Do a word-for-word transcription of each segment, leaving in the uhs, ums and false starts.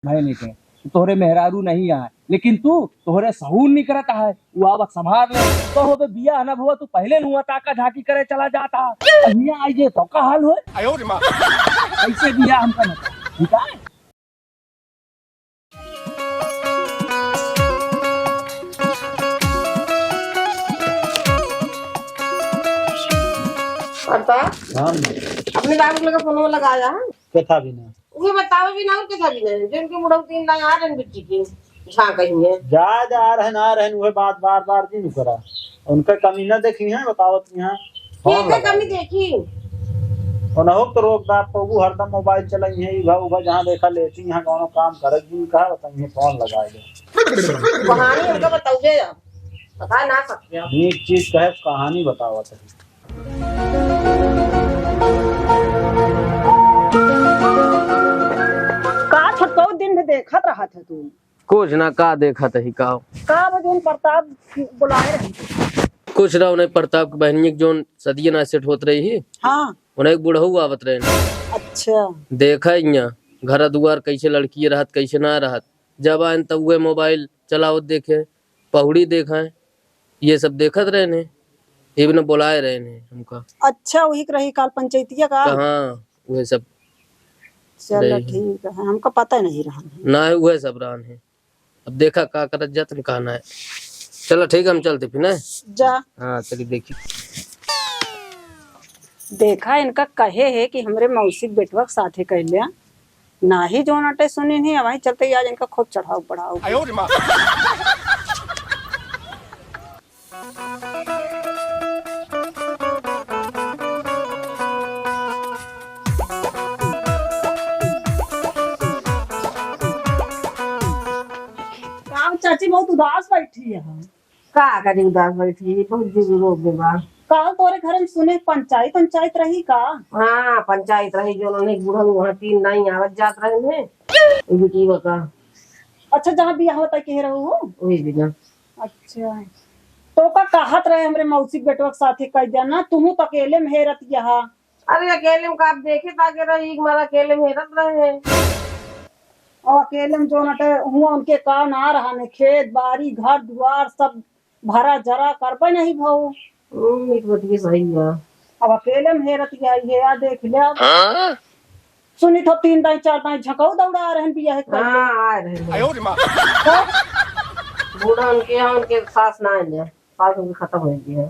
भय नहीं के, तोहरे मेहरारू नहीं आए, लेकिन तू, तोहरे सहूर नहीं करत है, वो आवत संभार ले। तो होबे बियाह ना भवा, तू पहले नुआ ताका झांकी करे चला जाता, हियाँ आई जे तो का हाल होए? आयो रे माँ। ऐसे बियाह हमका ना कर, ठीक है? प्रताप, हाँ। अपने बाबू लगे फोन लगाया है? कथा भी ना। उहे बतावे भी ना और कथा भी ना, जो उनके बुढ़ऊ तीन दाई आ रहे हैं बिट्टी के, झांक ही है। जा, जा रहे ना रहे, उहे बात बार बार दिन करा। उनका कमी ना देखी है, बतावत यहाँ। के कमी देखी? उनहो तो रोक दाब पबू, हरदम मोबाइल चलाई है, इभा उभा जहाँ देखा लेटी, यहाँ कौनो काम करत दिन कहा बताइए, फोन लगाए दे। कहानी हमका बताओ जे, बता ना सकते हो। एक चीज कहे, कहानी बतावत है। का छोटकऊ दिन में देखत रहत है तू? कुछ ना, का देखत ही का? का वो जोन प्रताप बुलाए रही? कुछ ना, उन्हें प्रताप की बहनिया के जोन सदिया ना सेट होत रही ही। हाँ। उन्हें एक बुढ़ऊ आवत रहे। अच्छा। देखा इहाँ घर दुआर कैसे लड़की रहत, कैसे ना रहत। जब आएन तब उहे मोबाइल चलावत देखे, पहुड़ी देखे, ये सब देखत रहेन, ये भी न बोलाए रहेन हमका। अच्छा, वही के रही काल पंचायतिया का? कहाँ, उहे सब चलो रही। ठीक है, हमका पता नहीं रहा। ना है, उहे सब रहन है। अब देखा का करत जात न कहना है। चलो ठीक है, हम चलते फिर ना। जा। हाँ, चलिए देखी। देखा, इनका कहे है कि हमरे मौसी के बेटवा के साथे कह लिया, नाही जोन अटे सुनी नहीं, वहीं चलते ही आज इनका खूब चढ़ाओ बढ़ाओ। आयो रे माँ। का चाची बहुत उदास बैठी है? का करी उदास बैठी, बहुत जोर रोग बा। काल तोरे घर में सुने पंचायत, पंचायत रही का? हाँ, पंचायत रही, जो उन्होंने बूढ़ा वहाँ तीन नाई आवत जात रहे हैं, बिटिया का। अच्छा, जहाँ बियाह होता के रहू हो? वही बिना। अच्छा, तो का कहत रहे हमरे मौसी के बेटवा के साथे कह दिया ना, तुहू तो अकेले में हेरत यहाँ। अरे अकेले में का आप देखे ताके रही, एक मारा अकेले में हेरत रहे हैं। और अकेले में जो नटे हुआ उनके का ना रहा ने, खेत बाड़ी घर दुआर सब भरा जरा करबे नहीं भऊ। हम्म, ई तो बतिये सही है। अब अकेले में हेरत गई है, या देख ले अब। हाँ? सुनी तो तीन दाई चार दाई झकाऊ दौड़ा आ रहन बियाह कर। हाँ, आ रहे हैं। आयो रे माँ। तो? बूढ़ा उनके यहाँ उनके सास ना है, सास उनकी खत्म हो गई है।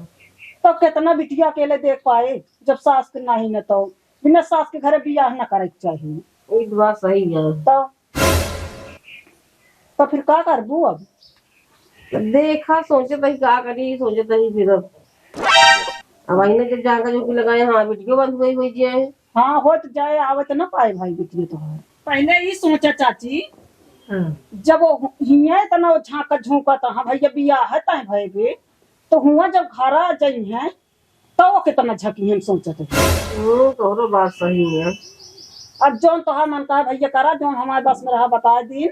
तो कितना बिटिया अकेले देख पाए जब सास के नहीं न तो बिना सास के घरे बियाह न करे के चाहिए। ई तो बात सही है। तो तो फिर का करबू अब? देखा, सोचत ही का करी, सोचत ही फिर अब। अब आईने जब जाकर जो कि लगाए, हाँ, बिटियो बंद हुई, हुई जाए। हाँ, होत जाए, आवत न पाए भाई बिटियो तोहार। पहले ई सोचा चाची, हाँ। जब वो हियाँ इतना वो झांकत झोंकत, हाँ भैया बियाह है तय भय बे, तो हुआ जब घर आ जाई हैं, तो वो कितना झकी हम सोचत है। हम्म, तोहरो बात सही है। अब जौन तोहार मन कहा भैया करा, जौन हमारे बस में रहा बता दी।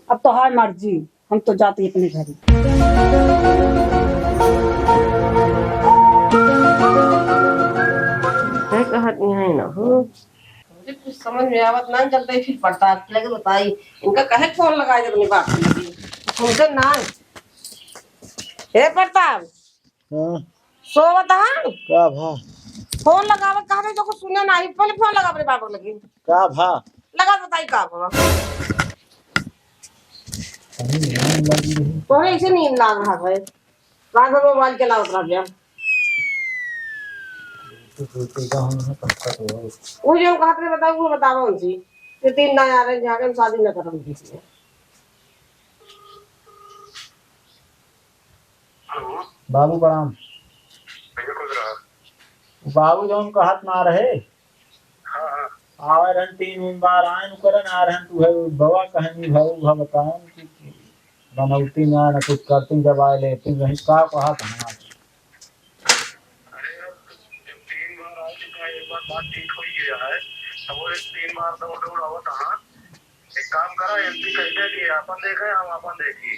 अब तोहार मर्जी, हम तो जाते अपने घरे। मैं कहत यहाँ ना हो। मुझे कुछ समझ में आवत ना, जब तक फिर पड़ता लगे बताई। इनका कहे फोन लगाए जब अपनी बात लगी। सुनते ना। हे प्रताप, हाँ। सोवत हा? का भा? फोन लगावत कहा थे, तो कुछ सुने नाही। पहले फोन लगा अपने बाबा के लगे। का भा? लगा बताई का भा? अरे, नींद लगी रही। तोहरे ऐसे नींद लाग रहा है। रात भर मोबाइल चलावत रह गया। तो सोचेगा हम, पक्का तो है। वो जो कहत रहे बताओ, वो बतावा उनसे। ये तीन ना आ रहे, जाके हम शादी ना करम किसी से। हेलो। बाबू प्रणाम। भैया खुश रहा। बाबू जौन कहत ना रहे, हाँ, हाँ। आवे रहन तीन उन बार आयन करन आ रहन तू है बवा कहनी भाऊ भा बतावन कि बनौती ना, ना कुछ करती जब आए लेती वहीं का कहत हमार। अरे यार, जब तीन बार आ चुका है, एक बार बातचीत हो ही गया है, अब वो एक तीन बार दौड़ दौड़ आवत हाँ। एक काम करा, एमपी कहते हैं कि आपन देखे, हम आपन देखी।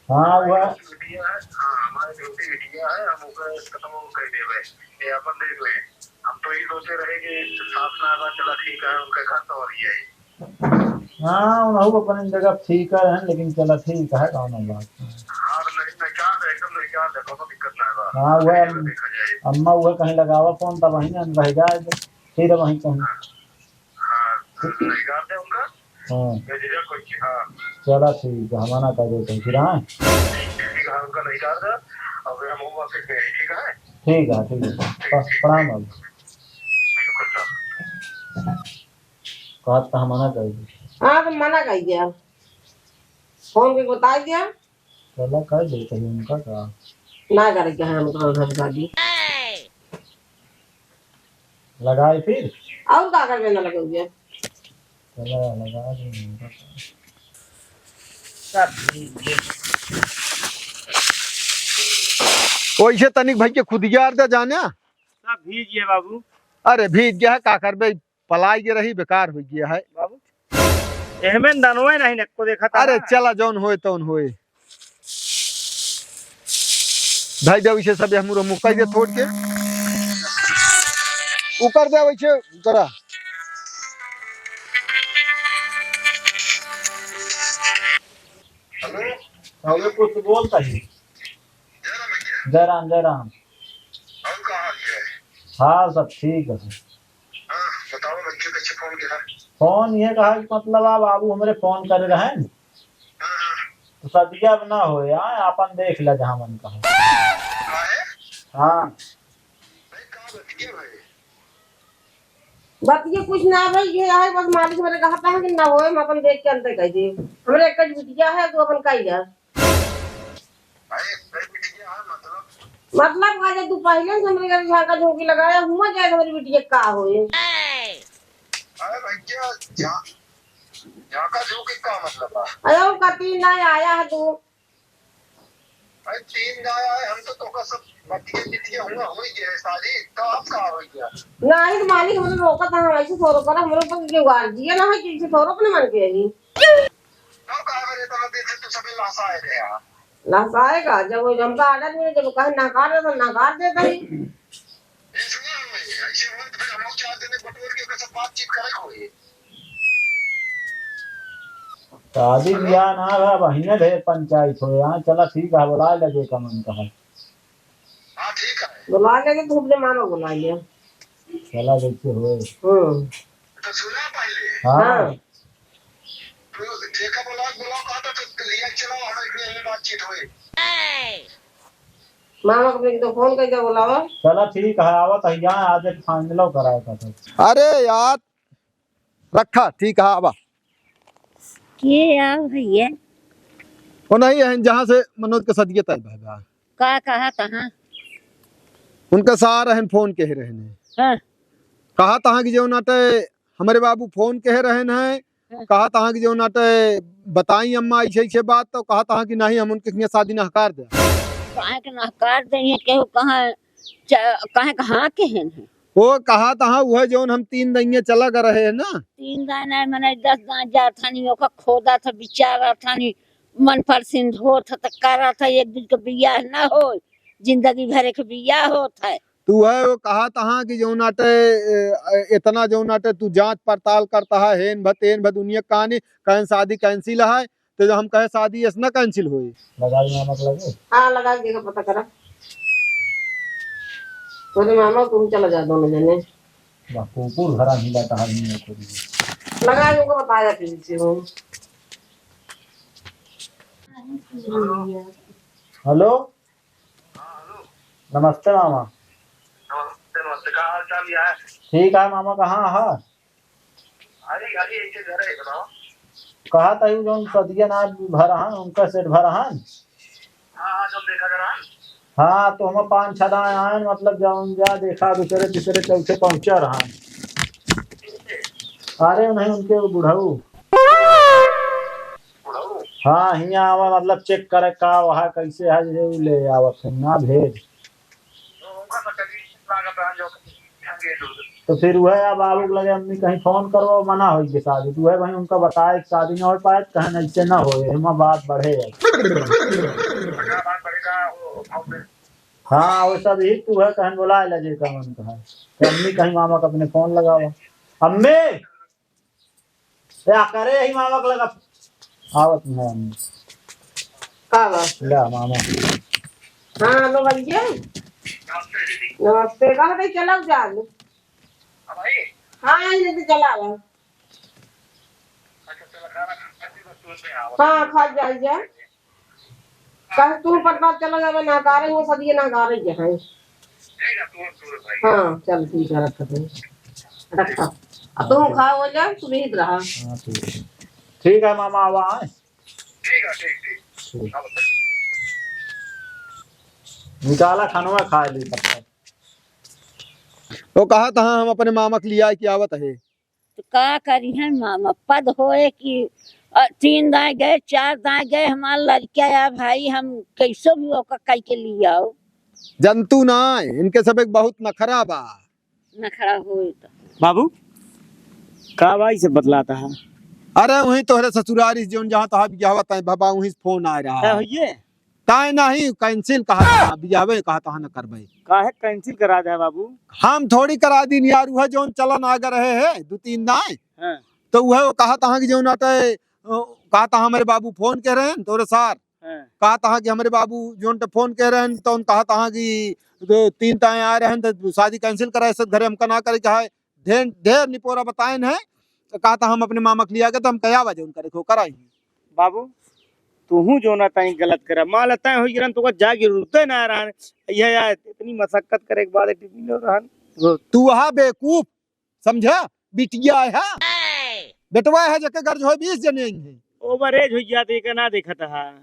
हाँ, हमारी हुआ। ड्यूटी है, हाँ, हमारी ड्यूटी बिटिया है, हम ओकर खत्म हो कर देवे। ये आपन देख ले। हम तो ये सोचे रहे कि सास ना बा, चला ठीक है, उनके घर तो और ही है। हाँ, उनहु अपन जगह ठीक है, लेकिन चला ठीक है, कौनो बात नहीं। हाँ, तो नहीं, नहीं, क्या है, एकदम नहीं, क्या है, कोनो दिक्कत ना है बा। हाँ, वह अभी अम-, देखा जाए। अम्मा वह कहीं लगावा फोन, तब वहीं हम रह जाए, फिर वहीं कहीं। हाँ, हाँ, नहीं, क्या है उनका? हाँ। बेझिझक कोई की, हाँ। चला ठीक है, हम मना कर देते हैं फिर, हाँ। ठीक है, ठीक है, उनका नहीं, क्या है, अब हम होगा फिर, ठीक है? ठीक है, ठीक है। ठीक, प-, ठीक, प्रणाम ठीक। बाबू। शुक्र सर। कहत त हम मना कर दी। हाँ, तो मना कर दिया। फोन के बताई दिया। चला कर दे कहीं उनका का। ना करे के हम तो घर शादी। लगाए फिर? और का करबे ना लगे हुए? चला लगा दे उनका का। वैसे तनिक भाई के खुद यार दे जाने। सब भीज गया बाबू। अरे भीज गया है, का करबे? पलाई के रही, बेकार हो गया है। बाबू, एहमे दनवे नहीं एको देखा था अरे ना। चला, जौन होए तौन होए। भाई दे वैसे सब मुरो मुकाई दे थोड़ के। उकर दे वैसे करा। हेलो, हेलो, कुछ बोलता ही। जय राम भैया। जय राम, जय राम। और का हाल है? हाँ, सब ठीक है। हाँ, बताओ भैया, कैसे फोन किया? फोन ये कहा कि मतलब, आप बाबू हमरे फोन करे रहे न, हाँ, हाँ। तो सदिया अब ना होए, हाँ, आपन देख ले जहाँ मन कहा। काहे? हाँ। नहीं, का बतिया भाई? बतिया कुछ ना भाई, ये है बस मालिक मेरे कहा था कि ना होए, हम अपन देख के अंतर कर दिए। हमरे एक बिटिया है, तो अपन कही जा। अरे, भाई, बिटिया है, मतलब? मतलब, आज तू पहले से हमरे घर झांका झोंकी लगाया, हुआ जाए हमारी बिटिया का होए। अरे भैया, झा-, झांका झोंकी का मतलब है? अरे, वो कती ना आया है तू। अरे, तीन ना आया है, हम तो तोका सब बतिया बिटिया हुआ हो ही गया है शादी, तो अब का हो गया? नहीं, तो मालिक हमरे रोका था, हम ऐसे थोड़ो करा, हमरे ऊपर के वार जिया ना है, कि ऐसे थोड़ो अपने मन के है। तब काहे बरे इतना दिन से तू सभी लहसाए रहे यार? लहसाए का? जब वो हमका आर्डर मिले, जब कहे नकार दे, तो नकार देता ही। ऐसे ना होए, ऐसे होए तो फिर हम चार दिन में बटोर के ओकर से बातचीत करे के होए। शादी ब्याह ना रहा, बहिने ढेर पंचायत हो। हाँ, चला ठीक है, बुला ले जे का मन कहा। हाँ, ठीक है। बुला ले, तू अपने मामा बुला ले। चला जैसे होए। हम्म। तो सुना पहले। हाँ। हाँ। ठेका बोला, बोला कहा था, तो लिया चला, हमारे घर में बातचीत हुई। मामा को एक तो फोन करके बुलावा। चला ठीक है, आवत है यहाँ, आज एक फाइनलो कराए का था। अरे यार, रखा, ठीक है, आवा। के आ भैया? वो नहीं है, जहाँ से मनोज के सदिया तय भय बा। का कहा तहाँ? उनका सार रहन फोन कहे रहन है। हाँ। कहा तहाँ कि जो नाटे हमरे बाबू फोन कहे रहन है, हाँ। कहा तहाँ कि जो नाटे बताई अम्मा ऐसे ऐसे बात, तो कहा तहाँ कि नहीं, हम उनके हियाँ शादी नहकार दे। काहे के नहकार दे, ये केहू कहाँ च-, काहे के हाँ कहेन है? वो कहा तहाँ वह जौन हम तीन दइये चला ग रहे हैं ना। तीन दाएं नहीं, मने दस दाएं जात हनी, ओका खोदा था, बिचारा था नी, मन पसंद होत है, त करा था, एक दूज के बियाह ना हो, जिंदगी भर के बियाह होत है। तू है वो कहा तहाँ कि जौन आटे, ए, इतना जौन आटे तू जांच पड़ताल करता है, हेन भ तेन भ दुनिया कहानी, कहन शादी cancel है, तो जो हम कहे शादी ऐसे ना cancel होई। लगाई मामा के लगे? हाँ, लगाई, देखा पता करा। तोरे मामा तुम चला जा दोनों जने। वाह, कुकुर घरा ही बैठा है, नहीं है कोई। लगाई, उनको बताया फिर से हो। हेलो। नमस्ते मामा। नमस्ते, नमस्ते। का हाल चाल यार? ठीक है मामा, कहाँ है? अरे, अरे, ऐसे घर है, बताओ। कहा था यू जौन सदिया ना भरा हन, उनका सेठ भरा हन? हाँ, हाँ, सब देखा करा हन। हाँ, तो हम पाँच छह दाएं आए, मतलब जौन जा देखा दूसरे तीसरे चौथे पहुँचा रहा। अरे नहीं, उनके बुढ़ऊ। बुढ़ऊ? हाँ, हियाँ आवा, मतलब check करे का वहाँ कैसे है, ये ले आवत है ना भेज। तो फिर वह अब बाबू के लगे अम्मी कहीं फोन करवा, मना होई के शादी। तो वह भाई उनका बताए कि शादी ना हो पाए, तो कहन ऐसे ना होए, एमा बात बढ़े है। हाँ, वो सब ही तू है, कहन बुलाए लगे का मन कहा। तो अम्मी कहीं मामा का अपने फोन लगावा। अम्मी! क्या करे ही मामा के लगा। आवत है हम। का बा? ले मामा। हाँ, लो भैया। नमस्ते, कहाँ दे चला जान? हाँ, ये तो चला लो। हाँ, खा जा, जा। कहे तू पटना चला जावे, ना गारे वो सब ये ना गारे ये है। हाँ, चल ठीक है, रख दे। रखा। अब तू खा हो जा, तू भी रहा। हाँ, ठीक है। ठीक है मामा, आवा है। ठीक। निकाला खानवा खा ली तब तक। तो कहा था हम अपने मामा के लिया कि आवत है। तो का करिहन मामा, पद होए कि, अ, तीन दाएं गए, चार दाएं गए, हमार लड़का या भाई, हम कैसो भी ओका कई के लिए आओ। जंतु ना, इनके सब एक बहुत नखरा बा। नखरा होए तो। बाबू, का बा इसे बतलाता है? अरे वहीं तोहरे ससुरारी जौन जहाँ तहाँ बियाहवा तय बाबा, वहीं से फोन आ रहा है। होइए? ताय नहीं, cancel कहा था, बियाहवे कहा था, न करबे। काहे cancel करा दे बाबू? हम थोड़ी करा दीन यार, वह जौन चलन आगे रहे है, दो तीन दाएं। हाँ। तो वह कहा था कि जौन आटे, अ, कहा था हमरे बाबू फोन कह रहे हैं, तोरे सार। हाँ। कहा था कि हमरे बाबू जौन टे फोन कह रहे हैं, तो उन कहा था कि दो तीन ताएं आ रहे हैं, तो शादी cancel कराए, सब घरे हमका ना करे के है। ढेर, ढेर निपोरा बताएन है, तो कहा था हम अपने मामा के लिया के, तो हम कया बजे उनका देखो कराई। बाबू, तूहू जो ना ताई गलत करा, मान लेता है, हो गिरन तो जाए जरूरत ना रहन, यह यार इतनी मशक्कत करे के बाद एक मिलो रहन। तू हा बेवकूफ, समझा? बिटिया है, बेटवा है, जके गर्ज हो बीस जने आई है। Over age हो गया, तो ये ना देखत है।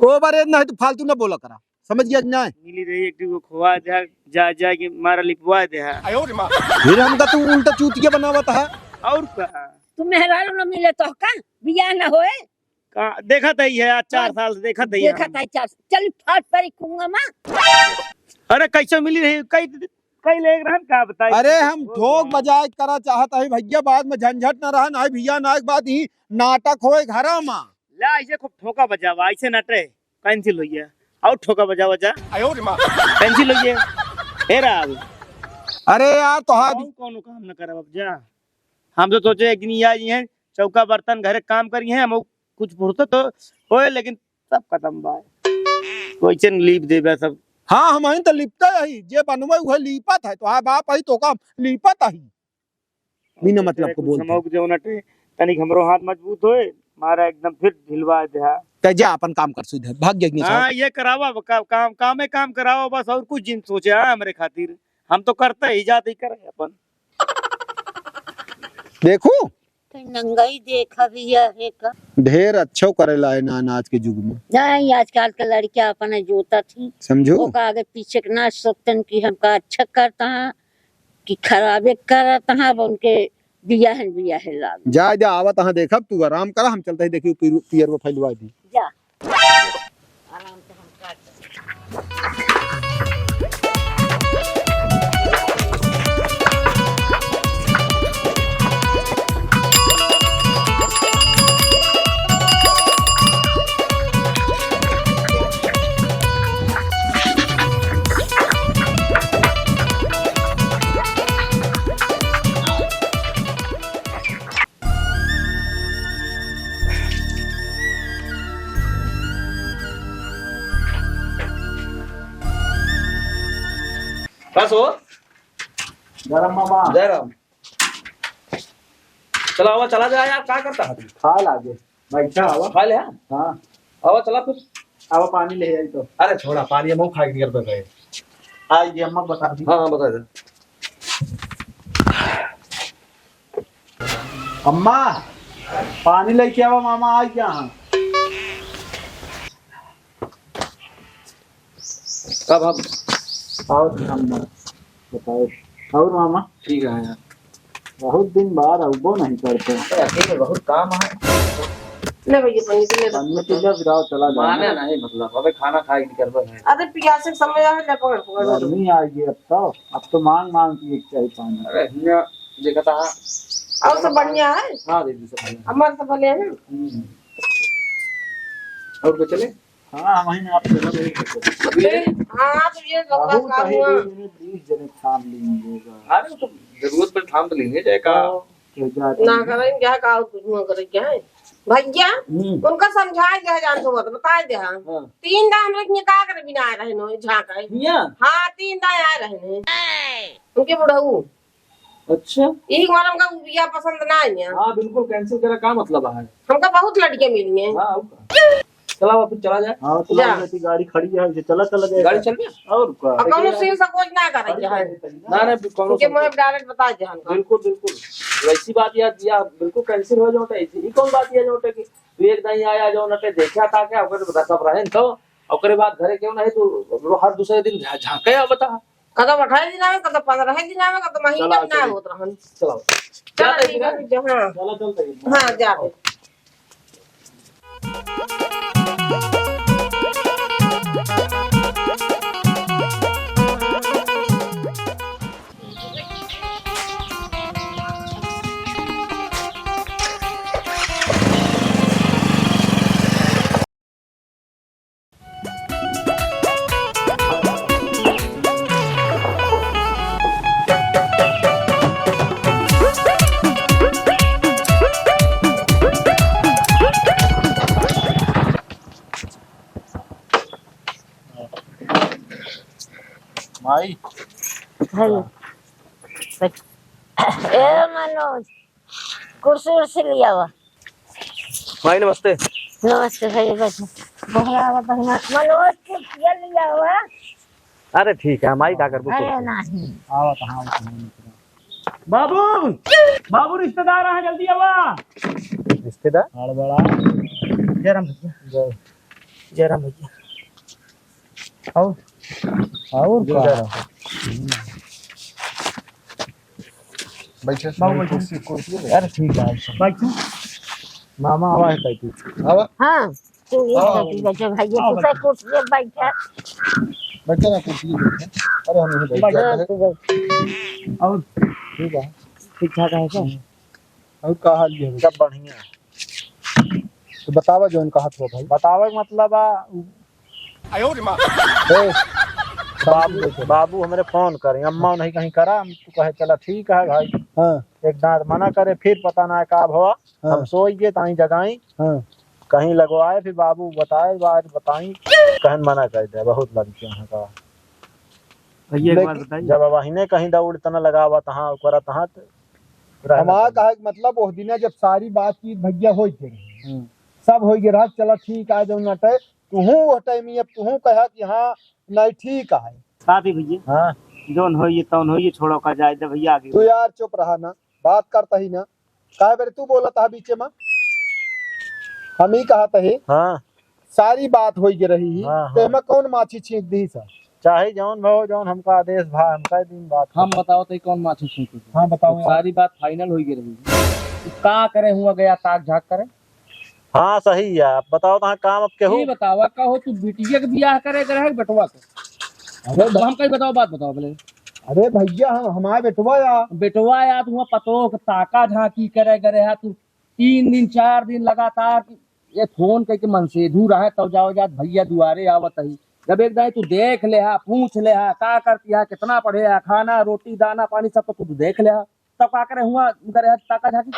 Over age नहीं तो फालतू ना बोला करा। समझ गया कि नहीं? मिली रही एक ठो खोवा जा, जा, जा के मारा लिपवा दे है। फिर हमका तू उल्टा चूतिया बनावत है। और का? तू मेहरारू न मिले तो का? बियाह न होए? का? देखत है, ये आज चार साल से देखत है। देखत है चार। चल फाट परी कुंगा मा। अरे कैसे मिली रही? कई, कई लेग रहन का बताई? अरे हम ठोक बजाए करा चाहत है भैया, बाद में झंझट न रहा, नहीं भैया, ना एक बात ही नाटक होए घरा मा। ला, ऐसे खूब ठोका बजावा, ऐसे नटे। Cancel होइए। और ठोका बजावा जा। आयो रे माँ। Cancel होइए। हे राम। अरे यार, तो हाँ। कौन, कौन काम न करब अब जा। हम तो सोचे एक दिन ये आई हैं, चौका बर्तन घरे काम करी हैं, हम कुछ फुर्सत तो होए, लेकिन सब खत्म बा। वैसे न लीप देबे सब। हाँ, हम ही तो लिपते रही, जे बनवे उहे लीपत है, तो हाँ बाप है तो काम लीपत है। बिना मतलब के बोलत है। जौन अटे, तनिक हमरो हाथ मजबूत होए, मारा एकदम फिर ढिलवा दे हा। ते जा अपन काम कर सुधर, भाग जा इन्हें हाँ, साथ। ये करावा, का-, काम, कामे काम करावा बस, और कुछ जिन सोचे, हाँ, हमरे खातिर। हम तो करते ही, जाते ही करे अपन। देखू। तो नंगई देखा भी है का? ढेर अच्छो करेला है ना आज के युग में। नहीं, आजकल के लड़कियां अपने जोतत ही। समझो। ओका आगे पीछे के ना सोचतन कि हमका अच्छा करता है। कि खराबे करत हैं, अब उनके बियाहे बियाहे लाग। जा, जा, आवत हैं, देखब, तू आराम करा, हम चलते ही देखी पीरू-, पियर में फैलवा दी। जा। आराम से हम काट। बस हो। जय राम मामा। जय राम। चला आवा, चला जा यार, का करता है तू? खा लागे। बैठा आवा। खा ले, हाँ? हाँ। आवा, चला फिर। आवा, पानी ले आई तो। अरे छोड़ा, पानी हम खाए के निकल पे गए। आई ये अम्मा बता दी। हाँ, हाँ, बता दे। अम्मा, पानी लेके आवा, मामा आ गया हाँ। कब हम? और हम बताओ। और मामा? ठीक है यार। बहुत दिन बाद अउबो नहीं करते। अरे, अकेले बहुत काम है। ले भैया, पानी तो ले। पानी पी ले, फिर आओ, चला जाओ। माने नहीं, मतलब, अबे खाना खाए के निकलबे है। अरे, पियासे के समय आवे, ले पकड़, पकड़, पकड़। गर्मी आ गई अब तो, अब तो मांग मांग के एक चाय पानी। अरे, हियां देखता है। और सब बढ़िया है? हाँ दीदी, सब बढ़िया। हमार सब बढ़िया है? हम्म। और तो चले? हाँ, वहीं में आप चला गए। अभी ये हाँ, तो ये गौरा बहुत का ही हुआ। दो मिनट, बीस जने थाम लेंगे। अरे, तो जरूरत पर थाम तो लेंगे, चाहे का। तो ना करें क्या, का और कुछ ना करें क्या है? भैया, हम्म। उनका समझाए दे, जान तो बता दे, हाँ। हाँ। तीन दान रखिए, का करे बिना रहे नो, झांका है। हियाँ? हाँ, तीन दान आ रहे हैं। उनके बुढ़ऊ। अच्छा। यही कारण हमका उ बियाह पसंद ना है। हाँ, बिल्कुल cancel करा, का मतलब है? हमका बहुत लड़के मिली हैं। हाँ, और का? चला, वापस चला जाए। हाँ, चला जा। जा। बेटी, गाड़ी खड़ी है, इसे चला, चला जाए। गाड़ी चल गया? और का? और कौनो सीन से कुछ ना करे के है। ना, ना, कौनो उनके सीन मुँह से। Direct बता दे हमका। बिल्कुल, बिल्कुल। वैसी बात यार, या बिल्कुल cancel हो जाओ, तो ऐसी ही कौन बात है जो कि तू एक दाई आया जो ना ते देखा था क्या, ओकरे बाद सब रहे तो, ओकरे बाद घरे क्यों नहीं तू हर दूसरे दिन झा-, झांके आ बता। कदम अठारह दिन आवे, कदम पन्द्रह दिन आवे, कदम महीना चला, ना चली। होत रहन। चला। चला, चला, ठीक है, ठीक है। हाँ। चला, चल, चल। हाँ, जा। माई। हेलो। ए मनोज, कुर्सी उर्सी लियावा। माई नमस्ते। नमस्ते भैया, बैठो। बहरा आवा, बहरा। मनोज, कुर्सी लियावा। अरे ठीक है, माई का करबो अरे कुर्सी। नहीं। आवा तो हाँ, आवा तो हाँ। बाबू, बाबू रिश्तेदार आ, जल्दी आवा। रिश्तेदार? हड़बड़ा। जय राम भैया। जय। जय राम भैया। और? और का? बैठे, बाबू, बैठे। कुर्सी, कुर्सी पे। अरे, ठीक है, अच्छा। बैठो। मामा आवा है, बैठो। आवा। हाँ, तू ये आओ। बैठ, बैठ, भैया, आओ, तू बैठ। कुर्सी पे बैठ। बैठो ना, कुर्सी पे बैठो। अरे, हम यहीं बैठ बैठ। जाते हैं। हाँ, तू बैठ। और? ठीक है। ठीक ठाक है, सब? हम्म। और का हाल है? सब बढ़िया। तो बतावा, जौन कहत हो भाई। बतावे के मतलब आ, उ आयो रे माँ। ए, बाबू, बाबू हमरे फोन करे, अम्मा नहीं कहीं करा, हम तू कहे, "चला ठीक है भाई।" हाँ। एक दांत मना करे, फिर पता ना का भवा, हाँ। हम सोई गए, ताई जगाई, हाँ। कहीं लगवाए, फिर बाबू बताए, बात बताई, कहन मना कर दे, बहुत लड़के हैं का। भैया, एक बात लेकिन बताइए। जब अब अहिने कहीं दौड़ तना लगावा, तहाँ ओकरा तहाँ त रहे हमार ना। कहे के मतलब, ओह दिना जब सारी बातचीत भैया होई के रही, हम्म। सब होई के रहा, चला ठीक आ, जौन नटे, तुहूँ ओह टाइम अब तुहूँ कहा कि हाँ, नहीं ठीक है। साथी भैया, हाँ। जौन होई, तौन होई, छोड़ो का जाए दे भैया आगे। तू यार चुप रहा ना, बात करता ही ना, काहे बेरे तू बोलत हा बीचे मा? हम ही कहत ही। हाँ। सारी बात होई के रही ही, हाँ, तो हाँ। एमा कौन माछी छींक दी सा? चाहे जौन भव, जौन हमका आदेश भा, हमका दिन बात हम बताओ तो कौन माछी छींक दी? हाँ, बताओ तो यार। सारी बात final होई के रही। तो का करे हुआ गया ताक झाक करे? हाँ, सही है। आप बताओ तो हाँ, काम अब केहू? ई बतावा, कहो तू बिटिया के बियाह करे के रहे, बेटवा के? अरे तो ब- हम कहीं बताओ, बात बताओ बोले। अरे भैया, हम, हमारे बेटवा या। बेटवा या, तू हुआ पतोह के ताका झांकी करे, करे हा तू तीन दिन, चार दिन लगातार ये फोन करके मनसेधू रहे, तब जाओ जात भैया दुआरे आवत ही। जब एक दाई तू देख ले हा, पूछ ले हा, का करती हा, कितना पढ़े हा, खाना, रोटी, दाना, पानी सब तो तू देख ले हा। तब का करे हुआ, करे हा ताका झांकी?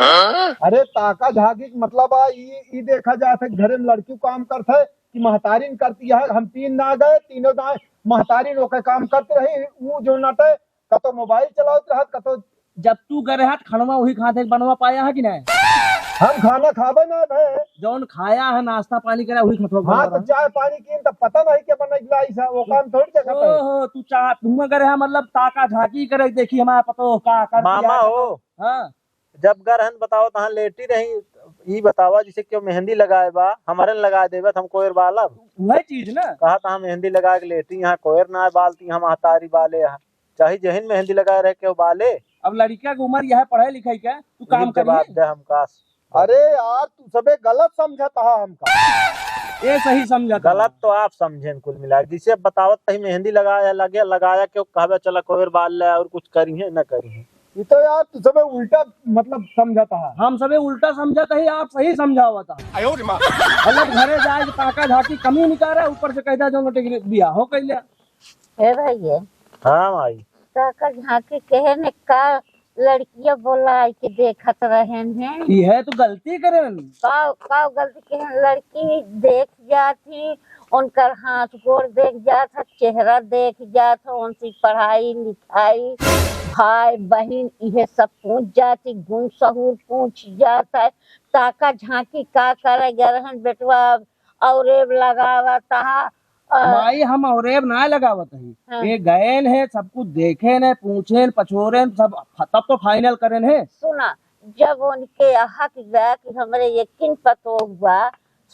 अरे ताका झांकी के मतलब आ, ई, ई देखा जात है घरे में लड़की काम करत है कि महतारिन करती है, हम तीन ना गए, तीनों दाई महतारिन ओके काम करते रही, ऊ जो नटे कतो मोबाइल चलावत रहत, कतो जब तू गए रहत, खनवा वही खाते बनवा पाया है कि नहीं? हम खाना खाबे ना भे। जौन खाया है, नाश्ता पानी करा, वही खतवा हाँ, बनवा तो रहा। चाय पानी की तो पता नहीं के बनैला ऐसा, वो काम थोड़ी देखा था। ओहो, तू चाह, तू गए रहा, मतलब, ताका झांकी करे, देखी हमारा पतो का कर दिया मामा है। हो। हाँ। जब गए रहन बताओ, तहाँ लेटी रही, ई बतावा, जैसे क्यों मेहंदी लगाए बा, हमारे न लगाए देबे, तो हम कोयर बालब। वही चीज ना। कहा, तहाँ मेहंदी लगाए के लेटी, यहाँ कोयर ना बालती, हम महतारी बाले, यहाँ चाहे जहिन मेहंदी लगाए रहे, क्यों बाले। अब लड़का के उम्र यह पढ़े लिखे के, तू काम इनके बाद करिए। दे हमका। अरे यार, तू सबे गलत समझत हा हमका। ये सही समझत हा। गलत तो आप समझेन कुल मिला के। जिसे बतावत तही मेहंदी लगाया, लगे लगाया, क्यों कहबे, "चला कोयर बाल ले और कुछ करिहे, न करिहे।" ये तो यार, तू सबे उल्टा मतलब समझत हा। हम सबे उल्टा समझत ही, आप सही समझावत हा। आयो रे माँ। मतलब घरे जाए के ताका झांकी कमी निकाले, ऊपर से कहता जो नोटे बियाह हो कैले। ए भैया। हाँ माई। ताका झांकी कहे ने का लड़किया बोलाइ के देखत रहेन हैं। इहे तो गलती करेन। का, का गलती करेन? लड़की देख जात ही, उनकर हाथ गोड़ देख जात है, चेहरा देख जात है, उनसे पढ़ाई लिखाई, भाई बहिन, इहे सब पूछ जात ही, गुण सहूर पूछ जात है। ताका झांकी का करे गए रहन बेटवा, औरेब लगावत हा। अ, माई, हम औरेब ना लगावत हई। हाँ। ये गएन है, सब कुछ देखेन है, पूछेन, पछोरेन, सब फ-, तब तो final करेन है। सुना, जब उनके हक बा कि हमरे यकीन पतो हुआ,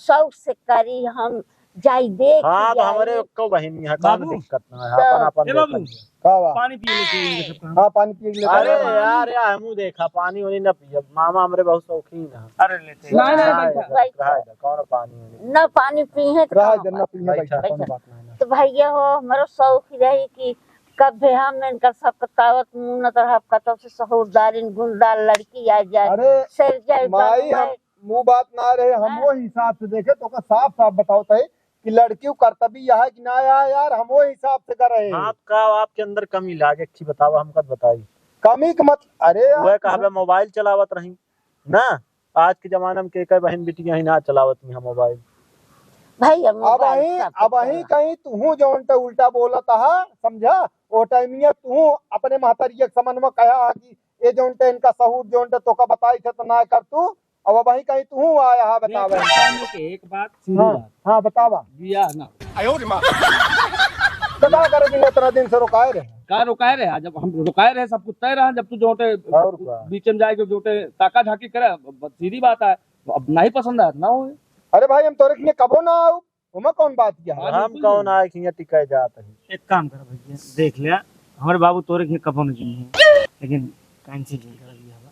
शौक से करी, हम जाई देख हाँ, तो जाई। हमरे एको बहिन यहाँ का बाबू। दिक्कत ना है, तो अपन, अपन ए बाबू। देखत है। का बा? पानी पी लेते हैं इनके सबका। हाँ, पानी पी लेते हैं। अरे यार, यार, हमू देखा, पानी वानी ना पियब। मामा हमरे बहुत शौकीन है। अरे लेते हैं। नहीं, नहीं, चाय बैठा। है, चाय है, कौन पानी वानी? ना पानी पीहे तो रहा कहाँ जन्ना बात? पीहे बैठा, बैठा। कौन बात नहीं ना। तो भैया हो, हमरो शौक रही कि कब भी हम इनकर सब कतावत मुँह न तरह कतौ से सहूरदारिन गुणदार लड़की आ जाए। अरे, सर जाए माई, हम मुँह बात ना रहे, हम हाँ। वो हिसाब से देखे, तो का साफ साफ बताओ तई कि लड़की को कर्तव्य यह है कि ना आया यार, हम वो हिसाब से कर रहे हैं। हाँ, का आपके अंदर कमी लागे, अच्छी बतावा, हमका तो बताई। कमी के मत-, अरे यार, वह कहबे मोबाइल चलावत रही ना, आज के जमाना में के, के बहन बिटिया ही ना चलावत ही मोबाइल। भाई, अब अब मोबाइल वही, सब अब कुछ वही चला। कहीं तू जौन त उल्टा बोलत हा, समझा? ओ टाइमिया तू अपने महतरिया के समन में कहा हा कि ये जौन त इनका सहूर जौन त तोका बताई थे तो ना कर तू, अब वही कहीं तू आया हा देख, बतावे। बताने के एक बात, सीधी हाँ, बात। हाँ, बतावा। बियाह ना। आयो रे माँ। तो का करे दिन, इतना दिन से रुकाए रहे? का रुकाए रहे? जब हम रुकाए रहे, सब कुछ तय रहा, जब तू जोटे और का? बीच में जाए के जोटे ताका झाकी करे, अब सीधी बात है, अब नहीं पसंद आए, ना हो। अरे भाई, हम तोरे के लिए कबो ना आऊ, ओमा कौन बात किया है? हाँ, हम बिल्कुल कौन नहीं। आए कि यहाँ टिकाए जात है? एक काम कर भैया, देख लिया, हमारे बाबू तोरे के लिए कबो नहीं चाहिए, लेकिन cancel नहीं कर दिया बा।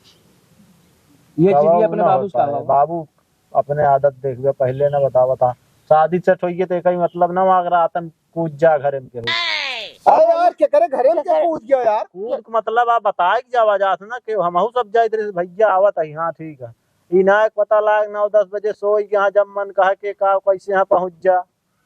ये कबो चीज़ अपने ना बाबू से होता है, कहा। बाबू अपने आदत देखबे, पहिले ना बतावत हा। शादी सेट होइए तो एकही मतलब ना, अगर आतन कूद जा घरे में केहू। अरे यार, के करे घरे में के कूद गयो यार? कूद के मतलब आप बताए के जावा जात ना कि हमहू सब जाइत रहे, भैया आवत है, हाँ ठीक है। ई ना एक पता लाग नौ दस बजे सोई के यहाँ जब मन कहा के का कैसे यहाँ पहुँच जा।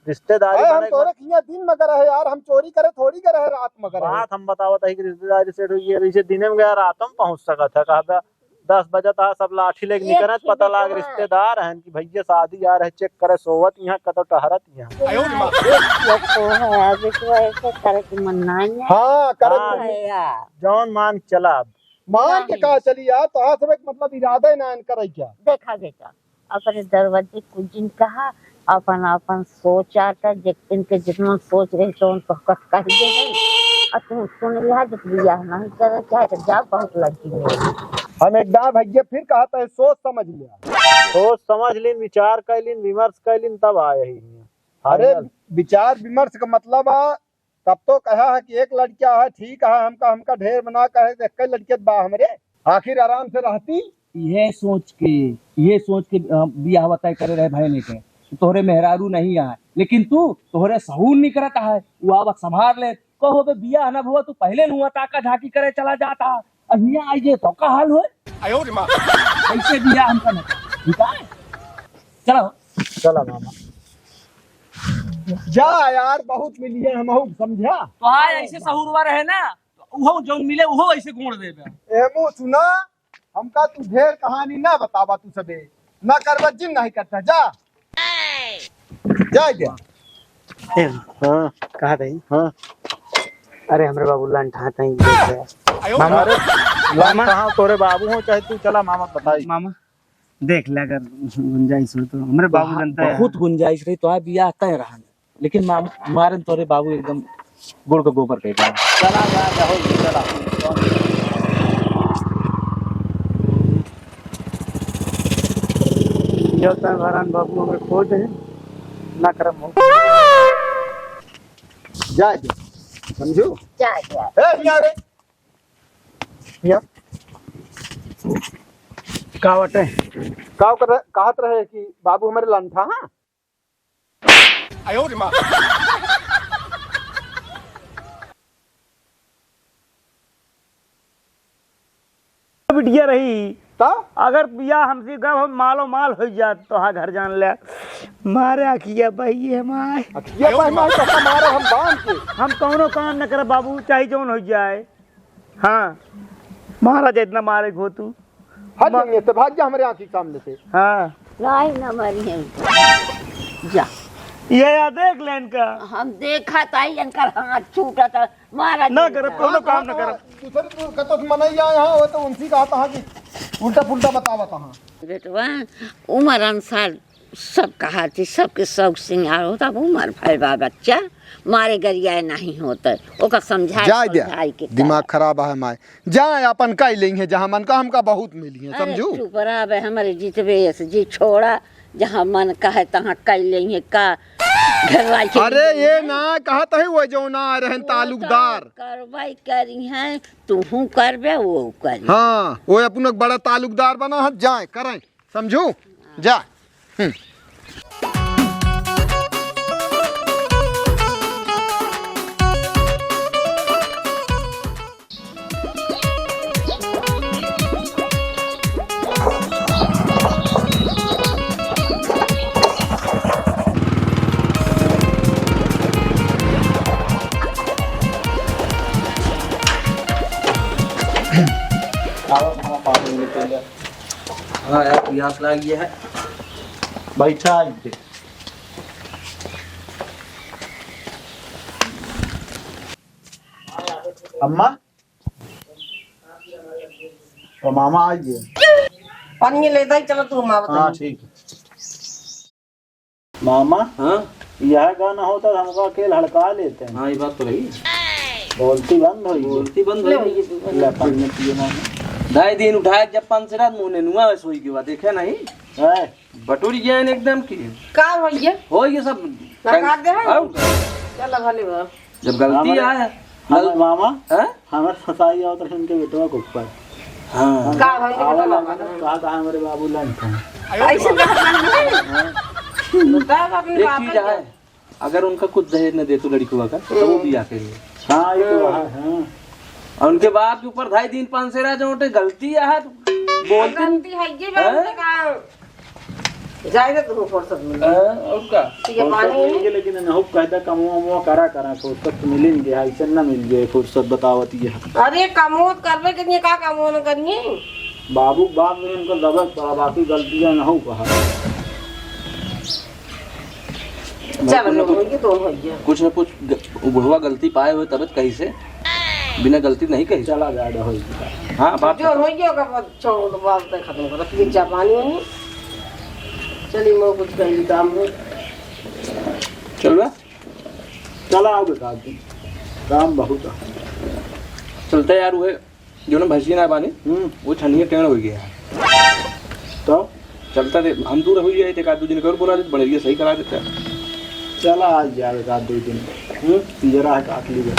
रिश्तेदारी अरे हम बने तोरे खिया दिन में करे है यार, हम चोरी करे थोड़ी करे है रात में करे। बात हम बतावत है कि रिश्तेदारी सेट होइए, जैसे दिने में गया रात में पहुँच सकत है, कहा दस बजे तक सब लाठी लेके ये निकरत, ठीक पता है, लाग हाँ। रिश्तेदार हैं कि भैया शादी आ रहे, चेक करे, सोवत यहाँ, कतो टहरत यहाँ। आयो रे माँ। एक लड़को है, अब इसको ऐसे करे कि मन ना आए। हाँ, करे हाँ। कि है यार। जौन मान चला अब। मान के नहीं। का चली यार, तो आज सब एक मतलब इरादा ही ना करे क्या? देखा बेटा, अपने दरवाजे कुजिन कहा, अपन, अपन सोचा था, जे-, इनके जितना सोच रहे तो उनको कट कर दे रहे। और तू सुन लिया, जब बियाह नहीं करे, चाहे तो जा, बहुत लड़की मिली। हम एक बार भैया फिर कहा था, सोच समझ लिया। सोच समझ लीन, विचार कर लीन, विमर्श कर लीन, तब आए ही। अरे, final। विचार विमर्श का मतलब आ, तब तो कहा है कि एक लड़किया है, ठीक है, हमका, हमका ढेर बना कहे, एक लड़किया बा हमरे, आखिर आराम से रहती। ये सोच के, ये सोच के, अ, बियाह तय करे रहे भाई ने के, तोहरे मेहरारू नहीं आए, लेकिन तू, तोहरे सहूर नहीं करता है, वो आवत संभाल ले, कहो बे बियाह ना हुआ, तू पहले नु ताका झाकी करे चला जाता, अब यहाँ आई जे तो का हाल होए? आयो रे माँ। ऐसे बियाह हमका ना, ठीक है? चलो। चला मामा। जा यार, बहुत मिली है, हम समझा। तो हाँ, ऐसे सहूरवा रहे ना, तो उहो जौन मिले, उहो ऐसे गोड़ देबे। ए मु सुना, हमका तू ढेर कहानी ना बतावा, तू सबे ना करबा, जिन नहीं करता, जा। जा गया। ए, हाँ। कहा था? हाँ। अरे, हमरे बाबू लंठा था ही देख ले। मामा, अरे, मामा। लंठा तोरे बाबू हो, चाहे तू चला, मामा बताई। मामा, देख ले, अगर गुंजाइश हो तो। हमरे बाबू बहुत, जानता है। बहुत गुंजाइश रही, तो आ बियाह तय रहा। लेकिन माम-, मारन तोरे बाबू एकदम गुड़ के गोबर कह दिया। चला जा, जा, हो, चला। यो तन भरान बाबू हमें खोज है, ना करम हो। जा, जा, समझू? जा, जा। ए, हिया रे। हिया। का बाटे? का कर, कहत रहे कि बाबू हमारे लंठा, हाँ? आयो रे माँ। बिटिया रही। तो? अगर बियाह हमसे गब हम मालो माल हो जात तो हाँ घर जान ले। मारे अखिया बहिए माय। अखिया बहिए माय तो हमारा हम बांध के। हम कौनो काम न करब बाबू, चाहे जौन हो जाए। हाँ। महाराज, इतना मारे घो तू। हट मा- जाएंगे, तो भाग जा हमारे आँखी के सामने से। हाँ। नहीं, ना मारी है। जा। ये या देख ले इनका। हम देखा था, इनका हाथ छूटा था, महाराज ना जी करब, का। कौनो काम ना करब। दूसरे तो कतो से मनई आए हैं, वो तो उनसे कहा था कि उल्टा पुल्टा बतावत हैं। बेटवा, उम्र अनुसार सब कहा थी, सबके शौक सिंगार होता, अब उम्र भय बा बच्चा, मारे गरियाए नहीं होता, ओका समझाए जाए द्या, समझाए के दिमाग का। खराब है माय। जाए अपन कई लेंगे, जहाँ मन का हमका बहुत मिली है, अरे समझू? चुप रह बे, हमारे जितबे से जी छोड़ा, जहाँ मन कहे तहाँ कई लेंगे का घर वाले के अरे लिए ये है। ना कहत है वो जो ना रहन वो तो ताल्लुकदार। करवाई करी है, तू करबे वो करी। हाँ, वो अपन एक बड़ा ताल्लुकदार बना है, जाए करें। समझू? जा। हम्म। हाँ यार, प्यास लागी है। बैठा इनके। अम्मा, तो मामा आइए। पानी ले दे, चलो तू मामा हाँ, तनी। ठीक है। मामा, हाँ? यह गाना होता तो हमका अकेल हड़का लेते हैं। हाँ, ये बात तो रही। बोलती बंद होई। बोलती बंद ले होई। भैया, तू ले, पानी पिए मामा। ढाई दिन उठाए जब पाँच से रात मुँह ने नुआ वैसे होई के बाद, देखे नहीं? है। बटुरी गया है एकदम की। का हो ये? हो ये सब लगा दे है? और चल, भले बा। जब गलती हमारे, आए, हमारे गल- मामा, हैं? हमारे फंसाई आओ तो इनके बेटवा के ऊपर। हाँ। का भाई के आवल बेटवा लागल, का कहा हमारे बाबू लाइन था। ऐसे बात नहीं है। हाँ। तो का अपने एक बाप चीज के है, अगर उनका कुछ दहेज न दे तो लड़की हुआ का, तो वो भी आके लिए। हाँ, ये तो है, हाँ। और उनके बाप के ऊपर ढाई दिन पाँच से रात जो उठे, गलती है, तो बोलते गलती है, ये बात हैं? तो का जाए दे तू फुर्सत मिले। हाँ, और का? ठीक है, फुर्सत पानी मिल गई, लेकिन नहुप कहता कमवा उमवा करा करा, फुर्सत मिली नहीं गया, ऐसे ना मिल गए फुर्सत, बतावत ये। अरे कमो तो करबे करिए, का कमो न करिए? बाबू बाप में इनको दबक पड़ा, बाकी गलतियां नहुप कहा। चल, कुछ न कुछ, होइए तो होइए। कुछ न कुछ ग-, बुढ़वा गलती पाए हुए तबे तो कही से, बिना गलती नहीं कही। चला जाए, होइए। हाँ, बात जो खत्म। होइए, ओकर बाद छोड़, बात खत्म करो। फिर जा पानी वानी। चलिए, मैं कुछ कहीं काम हो। चल बा। चला आओ बेटा, आज काम बहुत है। चलते यार, उहे जो ना भैंसिया ना बानी, हम्म। वो छनिया टेढ़ हो गया है। तो? चलता रे, हम दूर हो गए, एक आध दो दिन कर बुला देते, बड़े सही करा देते। चला, आ जाए एक आध दो दिन। हम्म। पिंजरा है, काट लीजिए।